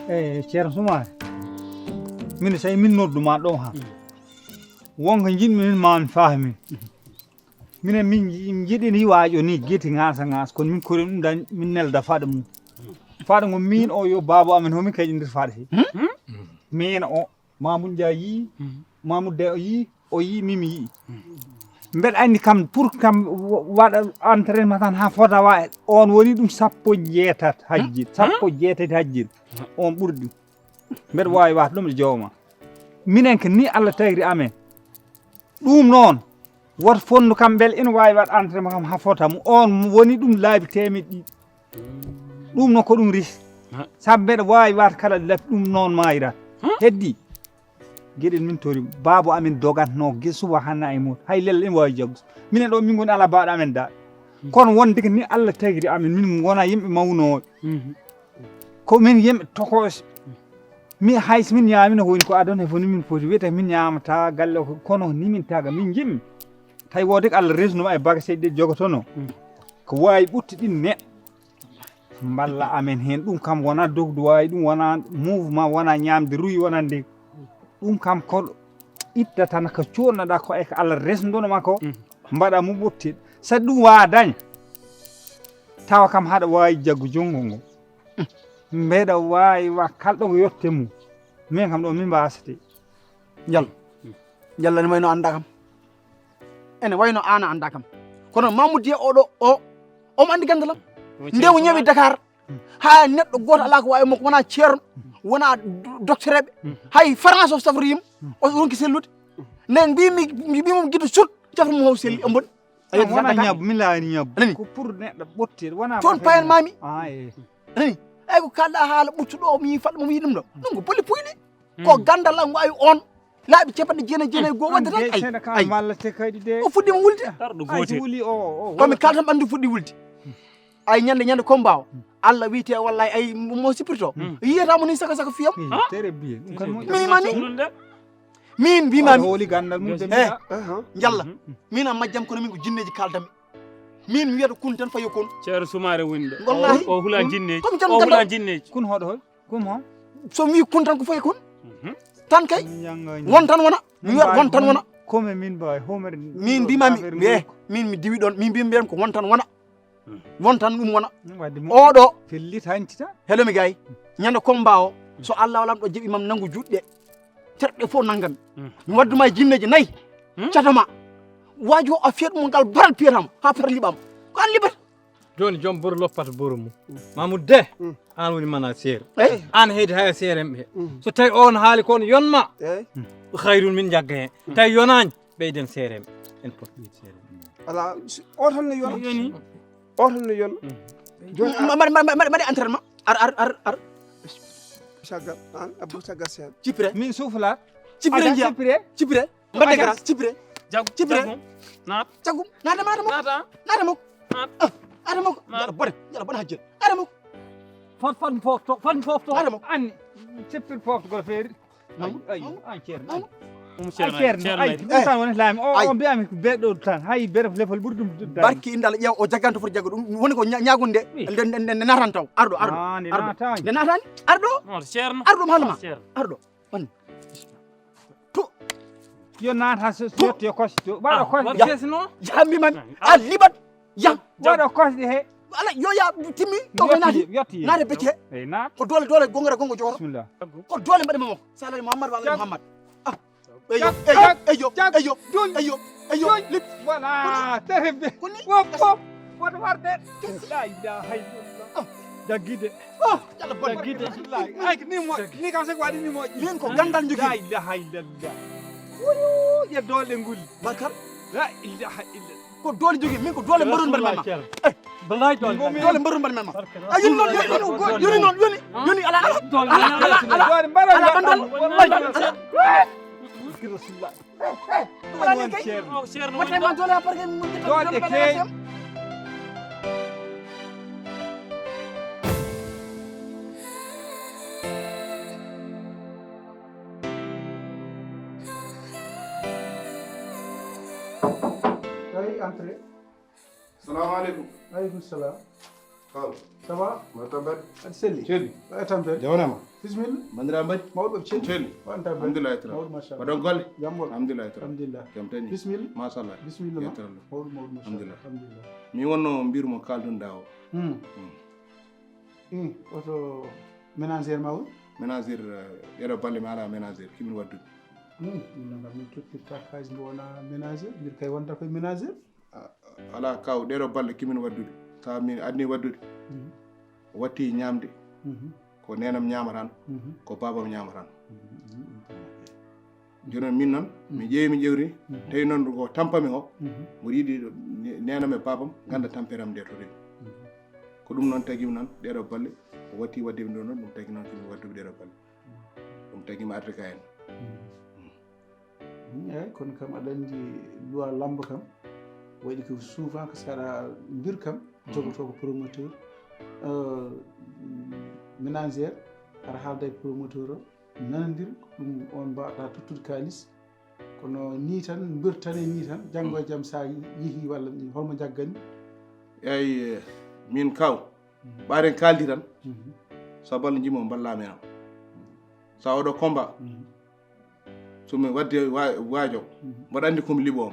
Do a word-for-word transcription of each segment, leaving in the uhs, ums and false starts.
Eyi, Ceerno Sumaare, min tawi min noddu ma ɗo ha. Wonko njiɗmi min ma mi faamin. Minen min nji- njiɗini waajo ni geti ŋaasa ŋaasa, kono min kori ɗum dañ, min nelda faɗa mum. Faɗa ngo min o yo baaba amen homi kadi ndir faɗa he. Min o Mamoudou Ndiaye yii, Mamoudou De o yii, o yii, min mi yii. Mbeɗa anndi kam pour kam wa- waɗa entraînement tan ha fota wa on woni ɗum sappo jeetat hajjir, sappo jeetati hajjir. On ɓurɗi. Mbeɗa waawi waɗde ɗum e jooma. Minen ko ni Allah tagri amen. Ɗum noon, woto fondu kam mbele ina waawi waɗ entraînement kam ha fota mo. On woni ɗum laabi temeɗɗi. Ɗum noon ko ɗum ris. Sabu mbeɗa waawi waɗ kala labi ɗum noon maayira. Heddi. Geɗel min tori. Baabo amen dogatno ge suba hannde e mum. Hay lella ina waawi jaggu. Minen ɗo min ngoni ala baɗo amen da. Kono wonde ko ni Allah tagri amen, min ngona yimɓe mawnooɓe. Ko min yimɓe tokooɓe. Mi hay so min ñaamino ko woni ko adon he fo ni min foti wiyete min ñaamata galle o, kono ni min taga min jimmi. Tawi wode ko Allah resnuma e baga seɗɗe jogotono. Ko wawi ɓutti ɗin neɗɗo. Mballa amen hen ɗum kam wona dogdu wawi ɗum wona mouvement wona ñamde ruyi wona nde. Ɗum kam ko itta tan ko coɗnoɗa ko e ko Allah resnduno ma ko. Mbaɗa mo ɓutti. Saɗa ɗum wawa dañ. Tawa kam haɗa wawi jaggu jungo ngo. Mbeɗa waawi wa kalɗo ko yotte mum. Min kam ɗo min mbasete. Njal. Njal ene wayno annda kam. Ene wayno ana annda kam. Kono Mamoudou Dia oɗo o, omo anndi ganndalam. Nde o ñawi Dakar. Ha neɗɗo gooto alaa ko waawi mo ko wona ceerno, wona docteur eɓe. Hay France o safroyima, o ronki sellude. Nde mbimi, mbimi mo giddo sut, cafro mo selli, o mboni. Ayi, wona ñabbu, min laawani ñabbu. Anani. Ko pour neɗɗo ɓotte, wona toon payan mami. Ah, eh. Anani. Ay ko kalɗa haala ɓuttuɗo o mi faɗɗo mo wi ɗum ɗo. Ɗum ko boli puyɗi. Ko gandal am wawi on. Laaɓi capanɗe jeenayi jeenayi goo wadde tan. Ay, ay. Wallate kadi de. O fuɗɗima wulde. Arɗo ay, so gootel. Wuli o, o, komi wallata. Kaltam ɓandu fuɗɗi wulde. Ay ñande ñande combat o. Allah wiyte wallahi ay mo sipirto. Yiyata mo ni saka saka fiyam. Eh, tere biye. Ɗum kan moƴƴi. Min mani. Min mbimami. Woli gandal mum de. Eh, njalla. Min a majjam kono min ko jinneji kaldami. Min mi wiyata kun tan fayo kun. Ceerno Sumaare woni ɗo. Wallahi. O hula jinneji. Komi tan o hula gandal. Jinneji. Kun hoɗo hol? Kun hol? So mi kun tan ko fayo kun. Tan kay. Won tan wona. Mi wiyata won tan wona. Kome min mbawi homere. Min mbimami. Eh, min mi diwi ɗon. Min mbimi mbiyam ko won tan wona. Won tan ɗum wona. Wadde mo oɗo. Fellit hanti tan. Helo mi gay. Ñande combat o. So Allah walam ɗo jeɓi mam nangu juɗɗe. Terɗe fof nanngam. Mi wadduma e jinneji nayi. Catama. Waji o a fiyat mo ngal baral piyatama. Ha pata liɓama. Ko an liɓata. Joni joom boro loppata boro mum. Mamoudou de. An woni mana seere. Eyi. An heydi haya seere mɓe. So tawi on haali kon yonma. Eyi. Ko hayrun min jagga hen. Tawi yonani. Ɓeyden seereem en pot ɓeyde seereem. Ala, o tan ne yona. Yoni. O tan ne yona. Joni mbaɗe mbaɗe mbaɗe entraînement. Ar ar ar ar. Sagal an abou sagal sen. Cipre. Min sufla. Cipre njiya. Cipre. Cipre. Mbaɗe grâce cipre. Jagu. Cipre. Naat. Jagu. Naata maata mo. Naata. Naata mo. Naat. Naata mo. Jala bone. Jala bone hajjel. Naata mo. Fot fot fofto fot fofto. Naata mo. Anni. Cippir foftogol feeri. Ay ay an ceerno. Ɗum ceerno ay ceerno ay ɗum tan woni laami o o mbiyami ko beɗo tan hay bere lefol ɓuri ɗum dudda. Barki indal ƴeew o jagganto foti jaggo ɗum woni ko ñagunde. Nde nde nde natan taw arɗo arɗo. Nde natani. Arɗo. Ceerno arɗo mo halma. Arɗo on. To. Yo nata so yotti yo kosi to waɗa kosi. Jaha mbimami a liɓat. Yah. Waɗa kosɗe he. Ala yo ya timmi to ko naati. Naate becce he. Ko doole doole gongora gongo jooro. Bismillah. Ko doole mbaɗe mamo. Salari Muhammad wala Muhammad. Ah. Eyo eyo eyo eyo eyo eyo lip. Voilà. Terebe. Koni. Wop wop. Wota warde. La ilaha illallah. Jaggide. Oh, yalla bon. Jaggide. Ay ni mo ni kam se ko waɗi ni mo. Min ko gandal jogi. La ilaha illallah. Wuyu ye doole nguli. Bakar. La ilaha illallah. Ko doole jogi min ko doole mbaɗon mbaɗ mema. Balay doole. Doole mbaɗon mbaɗ mema. A yoni non yoni non yoni non yoni yoni ala ala ala ala ala ala bandal. Wallahi ala. Rasulullah. Wala ni kay. Wata ma doole ha parke mun. Doole kay. Tawi entrée. Salamu aleykum. Aleykum salam. Kaw. Ça va? Mbaɗɗon mbaɗi? Aɗa selli? Selli. Mbaɗɗon tampere? Jawnama. Bisimilla. Banndiraaɓe mbaɗi? Mawɗo selli. Selli. Mbaɗɗon tampere? Alhamdulillahi taala. Mawɗum, machallah. Mbaɗɗon golle? Jam ɓolo. Alhamdulillahi taala. Alhamdulillah. Jam tani? Bisimilla. Machallah. Bisimilla ma. Yettere Allah. Mawɗum, mawɗum, machallah. Alhamdulillah. Alhamdulillah. Mi wonno mbirmo kaalɗon ɗaa o. Hmm. Hmm. Hmm. Oto ménagère ma woni? Ménagère, eh, ɗeɗo balle mi alaa ménagère, kimin waddude. Hmm. Min noon kam min toppirta kaalis mbo wona ménagère, mbir kay wonta koye ménagère. A-, alaa kaw, ɗeɗo balle kimin waddude. Sa min adni waddude. Mhm. O watti ñaamde. Mhm. Ko neenam ñaamatan, mhm, ko baabam ñaamatan. Mhm. Jooni noon min noon, mi ƴeewi, mi ƴeewri, mhm, tawi noon ko tampami o, mhm, mboɗo yiɗi ne-, neenam e baabam ngannda tamperam nde to rewi. Mhm. Ko ɗum noon tagimi noon, ɗeɗo balle, o watti wadde mi ɗo noon, ɗum tagi noon kimin waddude ɗeɗo balle. Ɗum tagimi arde ka en. Mhm. Mm, eeyi, kono kam aɗa anndi loi lamba kam, waɗi ko souvent ko saɗa mbir kam, mhm, jogotoo ko promoteur, euh, ménagère, aɗa haalda e promoteur o, nanondir, ɗum on mbaawɗa tottude kaalis. Kono nii tan, mbir tan e nii tan, janngo e jam sa yehii walla nii, holmo njaggani? Eeyi, eh, min kaw, mhm, ɓaaɗen kaaldi tan, mhm, so ballo njimo mballa men am. Sa oɗo combat, mhm. So mi waddi wa-, waajo, mhm, mboɗo anndi ko mi liɓo mo.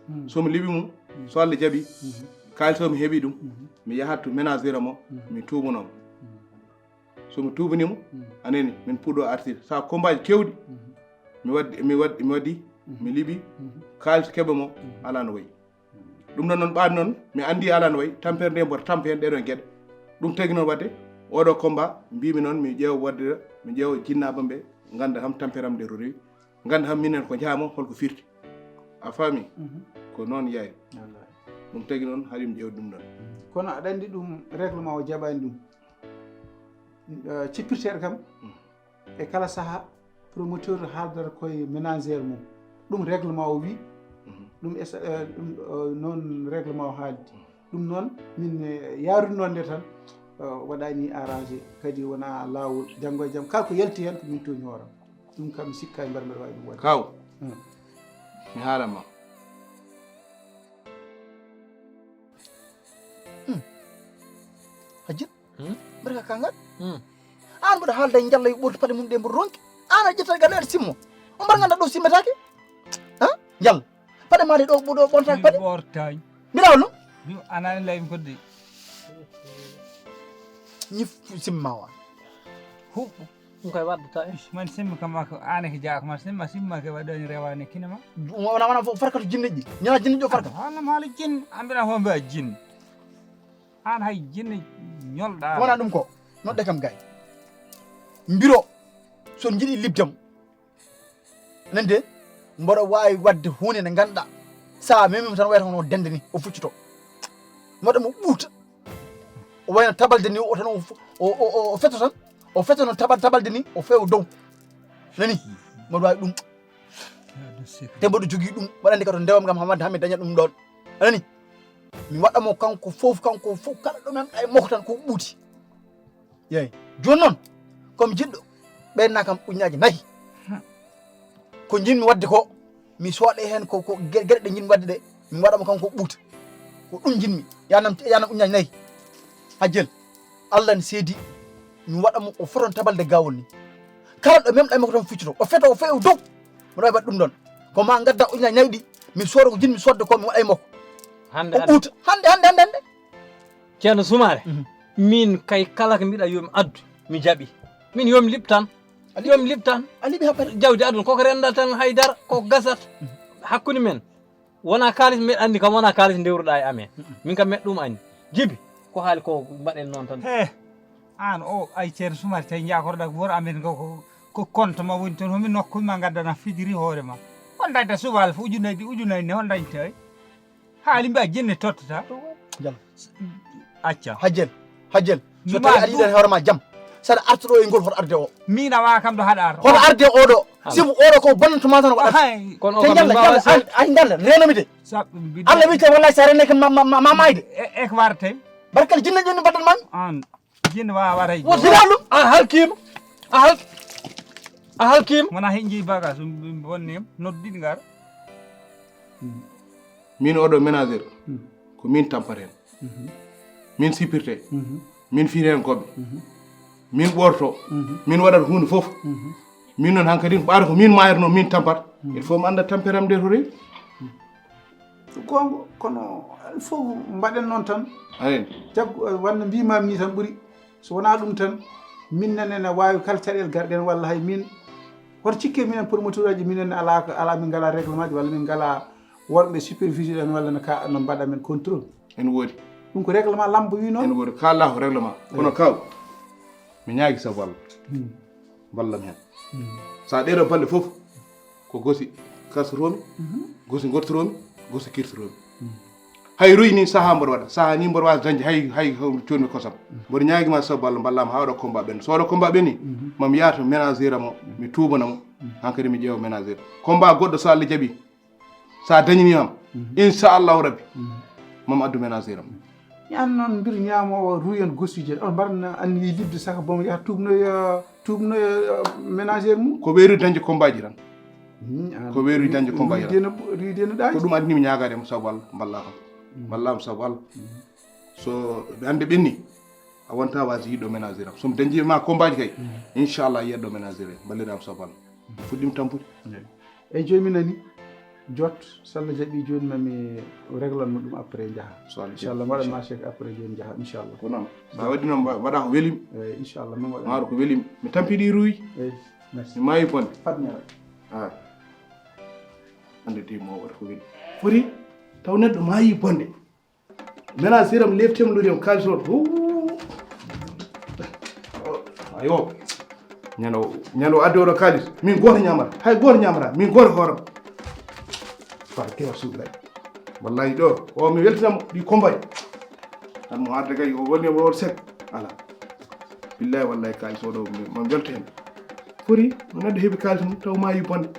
Mhm. So mi liɓi mo, mhm, so Allah jaɓi, mhm, kaalis o mi heɓi ɗum, mhm, mi yahat to ménagère mo, mhm, mi tuubuno mo. Mhm. So mi tuubini mo, mhm, anani, min puɗɗo artirde. Sa combat ji kewɗi, mhm, mi waddi, mi waddi, mi waddi, mhm, mi liɓi, mhm, kaalis keɓe mo, mhm, alaa no wayi. Ɗum ɗon noon ɓaade noon, mi anndi alaa no wayi, tampere nde mboɗo tampa heen ɗee ɗoon geɗe. Ɗum tagi noon waɗde, oɗo combat, mbiimi noon mi ƴeewa waɗde, mi ƴeewa jinnaaɓe am ɓe, ngannda kam tampere am nde to rewi, ngannda kam minen ko njahaamo, holko firti. A faami? Mhm. Ko noon yaari. Wallaahi. Ɗum tagi noon, haɗi mi ƴeewa ɗum ɗon. Kono aɗa anndi ɗum règlement o jaɓaani ɗum. Eh, cippirteeɗo kam, mm, e kala sahaa, promoteur haaldata koye ménagère mum. Ɗum règlement o wi, mhm, ɗum es-, eh, ɗum, eh, noon règlement o haaldi. Mhm. Ɗum noon, min, eh, yaarude noon nde tan, eh, waɗani arrangé. Kadi wona laawol, janngo e jam, kala ko yalti heen ko min tooñi hooram. Ɗum kam mi sikka e mbar mbeɗa waawi ɗum waɗde. Kaw, hmm, mi haalan ma. Hmm. Hajjin? Hmm? Mbaɗa ka kangal? Hmm. Aan mboɗo haalda e Njalla yo ɓortu paɗe mum ɗe mboɗo ronki. Aan a ƴetta e galle aɗa simmo. O mbar ngannda ɗo simmetaake? Ha? Njalla. Paɗe maa ɗe ɗo, ɗo ɓontaaki paɗe? Mi ɓortaani. Mbiɗa walla? Mi anaani lay mi kodde. Ñif simma wa. Huɓɓu. Ɗum kay waddata en. Ish, man simma kam ko aan ko jaako, man simma, simma ke waɗani rewaani kinema. Wona, wona fof farkatu jinneji. Ñana jinneji o farkatu. Wala mala jin, ambira ho mba jin. Aan hay jinne ñolɗa. Wona ɗum ko. Nodde kam gay. Mbiro. So on njiɗi libdam. Nande. Mboɗo waawi waɗde huunde nde ngannduɗaa. Sa memima tan wayata hono dende ni. O fuccoto. Mboɗo mo ɓuuta. O wayno tabalde ni, o tan o f-, o, o, o, o feto tan. O feto no tabal-, tabalde ni, o fewa dow. Nani? Mboɗo waawi ɗum. Te mboɗo jogii ɗum. Mboɗo anndi ka to ndewam ngam Hamad Hamid daña ɗum ɗon. Anani? Mi waɗa mo kanko fof, kanko fof, kala ɗo memɗa e makko tan ko ɓuuti. Yeey. Jooni noon, ko mi jiɗɗo, ɓeydanaa kam ujunnaaje nayi. Ko njiɗmi waɗde ko, mi sooda heen ko, ko ge-, geɗe ɗe njiɗmi waɗde ɗe, mi waɗa mo kanko ɓuuta. Ko ɗum njiɗmi, yanam, yanam ujunnaaje nayi. Hajjel, Allah ne seedi, mi waɗa mo o foton tabalde gaawol ni. Kala ɗo memɗa e makko tan fuccoto, o feto, o fewa dow. Mboɗo waawi waɗde ɗum ɗon. Ko ma ngadda ujunnaaje nayi ɗi, mi sooda ko njiɗmi soodde ko, mi waɗa e makko. Hannde, o hannde. Ɓuuta, hannde, hannde, hannde, hannde. Ceerno Sumaare, mhm, min kay kala ko mbiɗa yo mi addu, mi jaɓi. Min yo mi liɓ tan. A liɓi? Yo mi liɓ tan. A liɓi haɓɓere? Jawdi aduna koko renndal tan haydara, koko gasat. Mhm. Hakkunde men. Wona kaalis mbeɗa anndi kam, wona kaalis ndewruɗa e amen. Mhm. Min kam mbeɗa ɗum anndi. Jibi, ko haali ko mbaɗen noon tan. He, aan o ay Ceerno Sumaare tawi njakorɗa ko wor amen ko, ko, ko compte ma woni toon, homi nokku ma ngaddana fijiri hoore ma. On dañta subal fof ujunnaaji ɗi, ujunnaaji ne, on dañta e? Haali mbiya jinne tottata. Jal. Acca. Hajjel. Hajjel. So tawi aɗa yiɗani hoore ma jam, saɗa arta ɗo e ngol hoto arde o. Min a wawa kam ɗo haɗa arta. Hoto arde o ɗo. Sibu o ɗo ko bonnata ma tan waɗata. Hay. Kono te jalla, jalla, ay, ay, jalla, renami de. Sa-, mbiɗa Allah wi te wallahi sa reneke ma, ma, ma, ma mayde. E, e ko warate? Barkal jinne jonni baddan man. An. Jinne wawa waray. Wota ɗum. A halkima. A hal-, a halkima. Wona hen jeeyi bagage, ɗum, ɗum bonnima. Noddiɗi ngar. Min oɗo ménageur, hmm, ko min tampata hen. Mhm. Min sipirte. Mhm. Min fiireen goɓɓe. Mhm. Min ɓorto. Mhm. Min waɗata huunde fof. Mhm. Min noon hankadi ɓaata ko min maayatnoo, min tampat. Mhm. Il faut mi annda tampere am nde to rewi. Goonga, kono il faut mbaɗen noon tan. Ayen. Jaggu, eh, wonno mbiimaami nii tan ɓuri. So wonaa ɗum tan, min nene ne waawi kala caɗeele garɗen walla hay min. Hoto cikke minen promoteur aji minen ne alaa ko, alaa min ngalaa règlement ji walla min ngalaa worɓe supervision en walla no ka, no mbaɗa men contrôle. Ene woodi. Ɗum ko règlement lambo wi noon. Ene woodi. Kaalɗaa ko règlement. Kono kaw, mi ñaagi sabu Allah. Hmm. Mballam heen. Hmm. So a ɗeeɗo balɗe fof, ko gosi karsotomi, mhm, gosi gortoromi, gosi kirtoromi. Mhm. Hay roy ni saha mboɗo waɗa, saha ni mboɗo wawi dañde hay, hay, hay codmi kosam. Mhm. Mboɗo ñaagima sabu Allah mballama ha waɗa combat ɓenni. So waɗa combat ɓenni, mhm, mami yaha to ménageur am o, mi tuubana mo, mhm, hankadi mi ƴeewa ménageur. Combat goɗɗo so Allah jaɓi, sa dañini am, mhm, inchallahu rabbi, mhm, mami addu ménageur am. Mi an noon mbir ñaamoowo ruuyan gosuuje, on mbaɗa anniyi liɓde saka boom yaha tuubnoya, tuubnoya, eh, ménagère mum. Ko weeru dañde combat ji tan. Hmm, an ko weeru dañde combat ji tan. Ruude no, ruude no ɗaaji. Ko ɗum addi mi ñaagaade mo sabu Allah, mballa kam. Hmm. Mballa mo sabu Allah. Hmm. So ɓe annde ɓenni, a wonta waasi yiɗɗo ménagère am. So mi dañde ma combat ji kay, hmm, inchallah yiyat ɗo ménagère, mballira am sabu Allah. Fuɗɗima tampude. Eyi. Eyyi, jooni mi nani. Jot, so Allah jaɓi jooni mami réglan mo ɗum après njaha. So Allah jaɓi, inchallah, mbaɗan ma chèque après jooni njaha, inchallah. Ko noon. So a waɗi noon, mba-, mbaɗa ko welim. Eyi, inchallah, min waɗan. Maaro ko welim. Mi tampi ɗi ruuy. Eyi, merci. Mi maayi bonde. Fat ñaara. Ah. Ande de mo waɗa ko welim. Foti taw neɗɗo maayi bonde. Maintenant, siram leftem luriyam kaalis on. Huu. Ayo. Ñande o, ñande o addi oɗo kaalis. Min gooto ñamata. Hay gooto ñamata. Min gooto hooram. Faa kewa suuɗa. Wallahi ɗo. O mi weltinamo ɗi kombay. Tan mo arde kay o woni o sek. Ala. Billahi wallahi kaalis oɗo mi, mo welto hen. Foti, no neɗɗo heɓi kaalis mum, taw maayi bonde.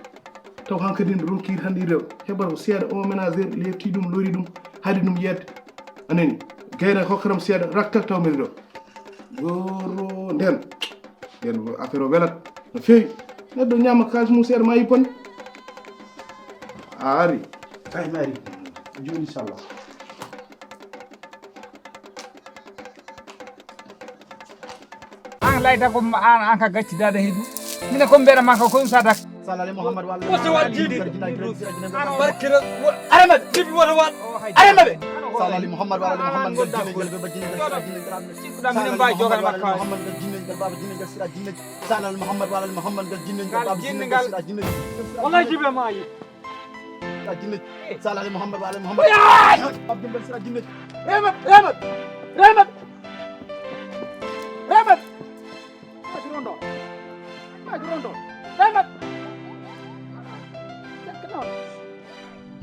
Taw hankadi no ronki tan ɗiɗo. Heɓata ko seeɗa, o ménageur lefti ɗum, lori ɗum, haadi ɗum yedde. A nani? Gayna hokkatam seeɗa, rakka taw mbeɗa ɗo. Goro nden. Nden affaire o welat. No feewi. Neɗɗo ñaama kaalis mum seeɗa maayi bonde. A ari. Kay mi ari. Jooni inchallah. An layta ko an, an ka gacci dada hedu. Mina ko mbera maka ko sadak. Salale Muhammad wala. Wata wal jibi. Barkira. Arama jibi wata wal. Arama be. Salale Muhammad wala Muhammad gal jinne gal baba jinne gal sira jinne gal. Sikku da minen mbay jogal makka. Muhammad gal jinne gal baba jinne gal sira jinne. Salale Muhammad wala Muhammad gal jinne gal baba jinne gal sira jinne. Wallahi jibe maayi. Sira jinne. Salale Muhammad wala Muhammad. Abdul gal sira jinne. Remat, remat. Remat. Remat. Maaji rondo. Maaji rondo. Remat.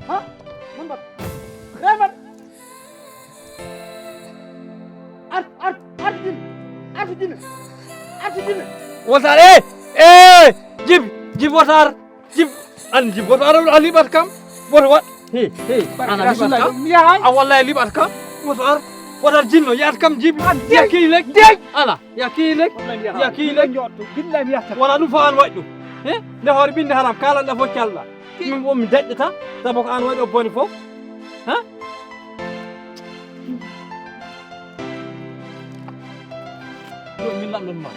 Ha? Muhammad. Remat. Art, art, art jinne. Art jinne. Art jinne. Wotar, eh! Eh! Jib, jib wotar. Jib, an jib wotar, a liɓat kam. Woto waɗ. He, he, an a liɓat kam. A wallahi liɓat kam. Woto ar. Woto ar jinno, yaat kam jibi. Ya kii lek. Ala, ya kii lek. Ya kii lek. Billahi mi yahta. Wala ɗum fo an waɗi ɗum. He? Nde hoore ɓinnde haram, kaalanɗa fof calɗa. Min won mi daƴƴata, sabu ko an waɗi o bone fof. Ha? Ɗum min lanɗon ma.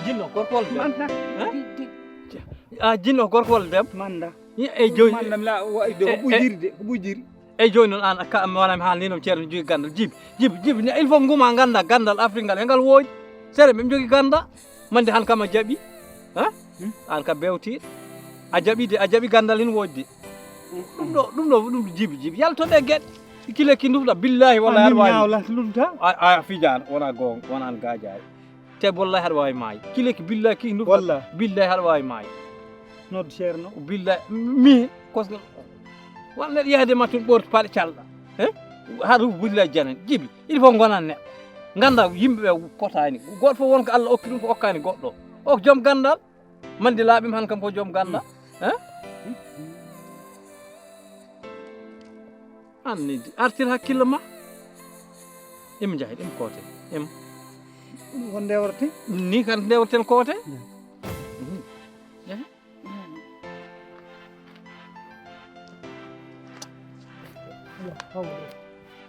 Jinno, gorko walla debbo? Manda. Ha? Di, di. A jinno, gorko walla debbo? Manda. Yi-, e jooni. Manda mi la, wa, de, ko ɓujiri de, ko ɓujiri. Eyi, jooni noon, aan, ka, mi wonaa mi haalni noon, ceerno jogi ganndal. Jibi, jibi, jibi, ne, il faut nguma ngannda ganndal Afrik ngal, e ngal woodi. Sere, ɓe jogi gannda. Mande han kam a jaɓi. Ha? Hmm? Aan ka bewtiiɗo. A jaɓi de, a jaɓi ganndal hin woodi de. Ɗum ɗo, ɗum ɗo, ɗum jibi, jibi. Yaltoɗe geɗe. Kile ki ndufɗa, billahi, wallahi, aɗa waawi. Ñaawla, lumta. A, a fijaano, wona goonga, wona an gaajaari. Te wallahi haɗa waawi maayi. Kile ki billahi ki ndufɗa. Wallahi. Billahi haɗa waawi maayi. Noddu ceerno. Billahi, mi, kosngal. Walla neɗɗo yahde ma tun ɓorti paɗe calɗa. He? Haɗa billahi janen. Jibi, il faut ngonan neɗɗo. Ngannda yimɓe ɓe potaani. Gooto fof won ko Allah okki ɗum ko okkaani goɗɗo. O ko joom ganndal. Mande laaɓi han kam ko joom ganndal. He? An ni artir hakkille ma. Im njahi, im koote. Im. Ɗum ko ndewrete? Ni kan ndewreten koote. Mhm. Njahi. Yo, hawru.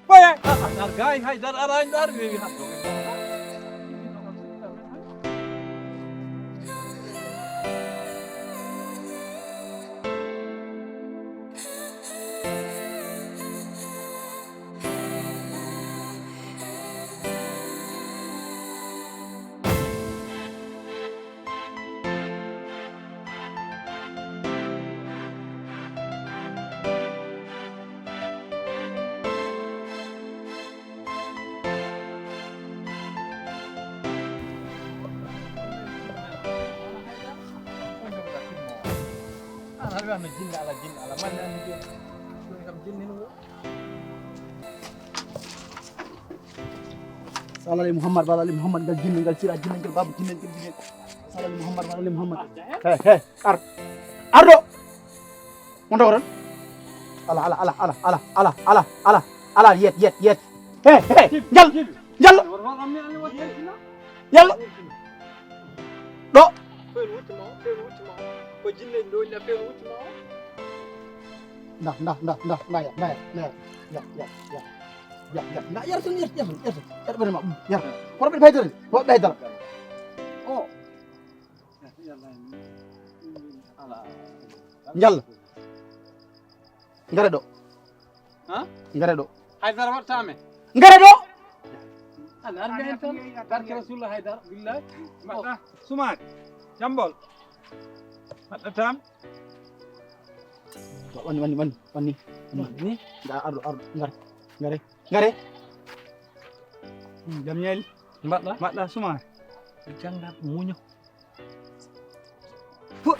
Boye, a, a, ar gaay hay dar araani ɗo ar weewi han ɗo. An haɗa anno jinne ala, jinne ala, manne anno joni. Joni kam jinne no. Salali Muhammad, salali Muhammad, ngal jinne, ngal sira jinne, ngal babu jinne, ngal jinne. Salali Muhammad, salali Muhammad. He, he, ar. Ardo. Mon dogoron. Ala, ala, ala, ala, ala, ala, ala, ala, ala, yet, yet, yet. He, he, njal, njal. Yalla. Ɗo. Nda, nda, nda, nda, nda, ya, nda, ya, nda, ya, ya, ya, ya, ya, ya, nda, yar tan, yar, yar tan, yar tan, yar ɓere ma, mm, yar. Kono ɓe haydara, ko ɓe haydara. O. Njalla. Ngare ɗo. Ha? Ngare ɗo. Haydara waɗta amen. Ngare ɗo. An arde en tan. Barke Rasulullah haydara. Billahi. Mbaɗɗa. Sumaade. Jambol. Mbaɗɗa tam. Wani, wani, wani, wani. Ni? Nda arɗo, arɗo. Ngare. Ngare. Ngare. Hmm, jam ñaali. Mbaɗɗa? Mbaɗɗa Sumaare. Jannga muño. Fu-,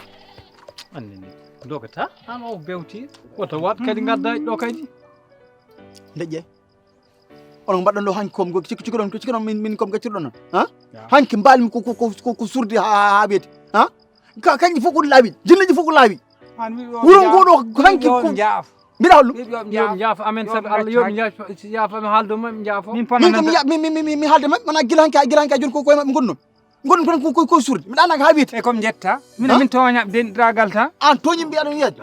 anndi ni. Dogata, an o bewti. Wota waɗ kadi ngadda ɗo kadi. Ndeƴƴe. Onon mbaɗɗon ɗo hanki kom, ko cikki, cikki ɗon, ko cikki ɗon min, min kom gaccirɗon non. Ha? Ya. Hanki mbaali ko, ko, ko, ko, ko surdi ha, ha, ha weeti. Ha? Ka, kanji fof ko laawi. Jinneji fof ko laawi. An wi ɗo Wuro njaaf-, ngo ɗo hanki wi ɗo ko njaaf. Mbiɗa hollu. Wi ɗo Yo njaaf. Ɓe njaaf amen Yo sabi ɓe Allah, yo ɓe accaki. Njaaf, si njaaf amen haaldo maɓɓe njaafo. Min Min ko mi, mi, mi, mi, mi haalde maɓɓe, wona gila hanki, gila hanki jooni ko koye maɓɓe ngonɗon. Ngonɗon tan ko, ko, ko surdi. Mbiɗa annda ko haa wiyete. E kom jetta. Min, Ha? Min tooña denɗiraagal tan. An tooñi mbiya ɗum yeejo.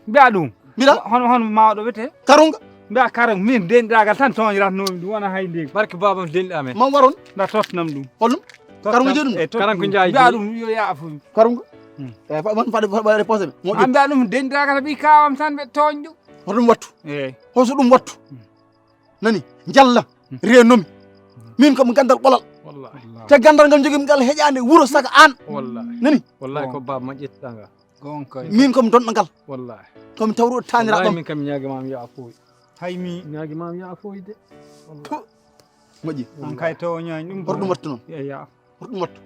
Mbiya ɗum. Mbiɗa? Hono, hono mawɗo wiyete? Karunga. Mbiya karunga. Min denɗiraagal tan tooñiratnoomi ɗum. Wona hay ndeygu. Barke baabam denɗi amen. Man waron. Nda totnam ɗum. Holɗum? Karunga jeeɗum? E tot-, Karanko Njaay mbiya jeeɗum. Ɗum yo yaafuy. Karunga? Hmm. E fa-, man faɗa, faɗa, faɗa réponse ɓe. Mo An ƴetti. Mbiya ɗum denɗiraagal tan ɓii kaawam tan ɓe tooñ ɗum. Hoto ɗum wattu. Eh. Hoto ɗum wattu. Hmm. Nani? Njalla. Hmm. Renomi. Min ko mi gandal ɓolal. Wallahi. Te gandal ngal jogimi ngal heƴaande wuro saka an. Wallahi. Nani? Wallahi ko Bon. Baaba ma ƴettuɗa nga. Gonka. Min ko mi donɗo ngal. Wallahi. Ko mi tawruɗo taaniraɗo Wallahi ɗon. Min kam mi ñaagi ma mi yaafoy. Hay mi. Mi ñaagi ma mi yaafoy de. Wallahi. Puh. Moƴƴi. An kay tooñaani ɗum. Hoto ɗum wattu noon. Eya. Hoto ɗum wattu.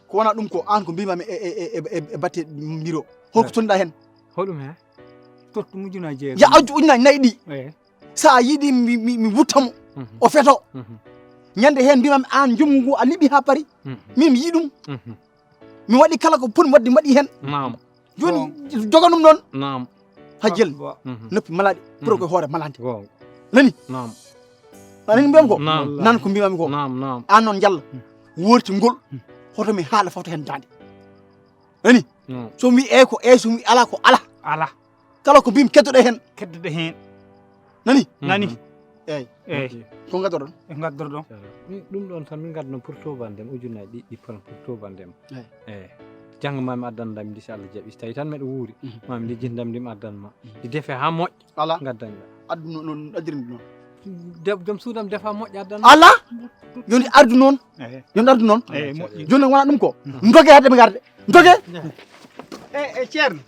Ko wona ɗum ko an ko mbimami e, e, e, e, e batte mbiro. Holko Eh. Tonɗa hen? Hoɗum he? Tottu mo ujunaaji jeegom. Ya ajju ujunaaji nayi ɗi. Eh. Sa yiɗi mi, mi, mi wutta mo. Mhm. O feto. Mhm. Ñande hen mbimami an njumu ngu a liɓi ha paari. Mhm. Min mi yiɗi ɗum. Mhm. Mi waɗi kala ko poti waɗde mi waɗi hen. Naam. Joni Bon. Joga ɗum noon. Naam. Ha jel. Bon. Mhm. Noppi malaɗi. Pour Mhm. Ko hoore malande. Bon. Nani? Naam. A nani mbiyam ko? Naam. Nan ko mbimami ko. Naam, naam. An noon njalla. Hmm. Worti ngol. Hmm. Hoto mi haala fawta hen dande. Nani? Naam. So mi eyi ko eyi, so mi ala ko ala. Ala. Kala ko mbimi keddoɗe hen. Keddoɗe hen. Nani? Nani? Mhm. Eyyi. Eyyi. Ko gaddoɗon? E gaddoɗon. Ɗum ɗon tan min gadduno pour tobandem, ujunnaji ɗiɗi pour tobandem. Eyyi. Eyyi. Janngo ma mi addan ndam ndi, so Allah jaɓi. So tawi tan meɗo wuuri, mhm, ma mi lijjit ndam ndi mi addan ma. Mhm. Ndi defe ha moƴƴa. Ala. Gaddanɗa. Addu no, no, no addirmi noon. Deb-, joom suudam defa moƴƴa addan. Ala. Yo ndi ardu noon. Ehe. Yo ndi ardu noon. Ehe, moƴƴi. Jooni noon wona ɗum ko. Mhm. Doge hadde mi garde. Doge. Eh, eh, Ceerno.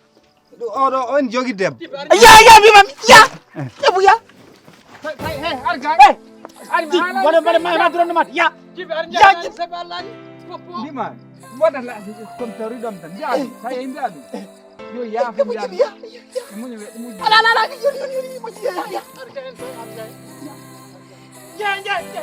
Oɗo on jogi debbo. Ya, ya, mi mam, ya. Eh. Debbo, ya. Hey, hey, hey, arga. Hey. Arga. Wala, wala, ma, ma, duron mat. Ya. Ya, ya. Ndima. Wona la, comme ça, rudam tan. Ya, eh, sa yehi mbiya ɗum. Eh. Yo yaafo. Ɓe moƴƴi, ya, ya, ya. Ɓe moƴƴi, ɓe moƴƴi. Ala, ala, ala, yoni, yoni, yoni, moƴƴi, ya, ya. Ya, ya, ya.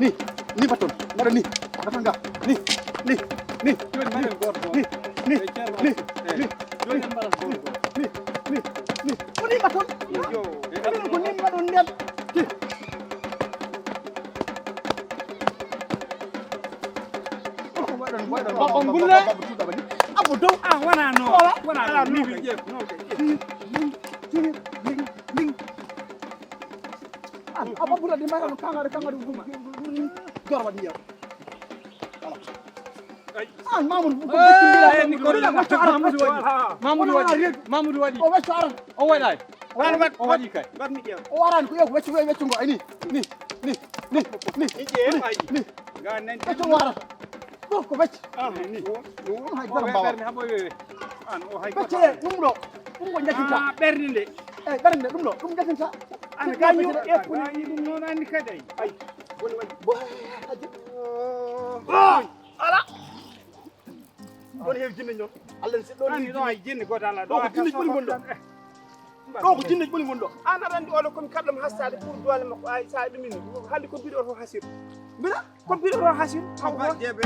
Ni, ni mbaɗton. Mbaɗa ni. Mbaɗa nga. Ni, ni, ni. Joni mbaɗen goto goto. Ni, ni, ni, ni. Joni mbaɗen goto goto. Ni, ni, ni. Ko ni mbaɗton. Yo. Ko ni mbaɗon nden. Ti. Ko mbaɗon, mbaɗon. Ba-, on gulle? Abbo dow. Ah, wona noon. Wona. Wona noon. Ni wi jeef. Noon kay. Ti, ni, ti, ni, ni. Ah, abbo ɓura di mbaɗa no kangare, kangare. Joro waɗi yew. Voilà. Ah, Mamoudou, ko Eh, ni ko Mamoudou waɗi. Mamoudou waɗi. Mamoudou waɗi. O wecco aran. O waɗay. O waɗi kay. O waɗani ko yo wecco, wecco ngo, ay ni. Ni, ni, ni, ni. Ni ƴeew, ay. Ni. Ga nan wecco wara. Ko, ko wecco. Ah, ni. Ɗum hay O dara mbawa. Ɓerne hamo wewe. An o hay Wecco e ɗum ɗo. Ɗum ko jatinta. Ah, ɓerne nde. Eh, ɓerne ɗum ɗo. Ɗum jatinta. An ga yo e ko ni ɗum noon anni kadi ay. Ay. Boni waɗi. Bo. Ala. Ɗon heewi jinne ñoom. Allah si ɗon Ani heewi ɗo jinne. Ay jinne goto ala Ɗo ko jinne ɓuri gonɗo. Ɗo ko jinne ɓuri gonɗo. An aɗa andi oɗo komi kaɗɗo mo hastaade pour doole makko ay sa ɗumini. Hannde ko mbiɗo to hasir. Mbiɗa? Ko mbiɗo to hasir. Taw ko jeebe.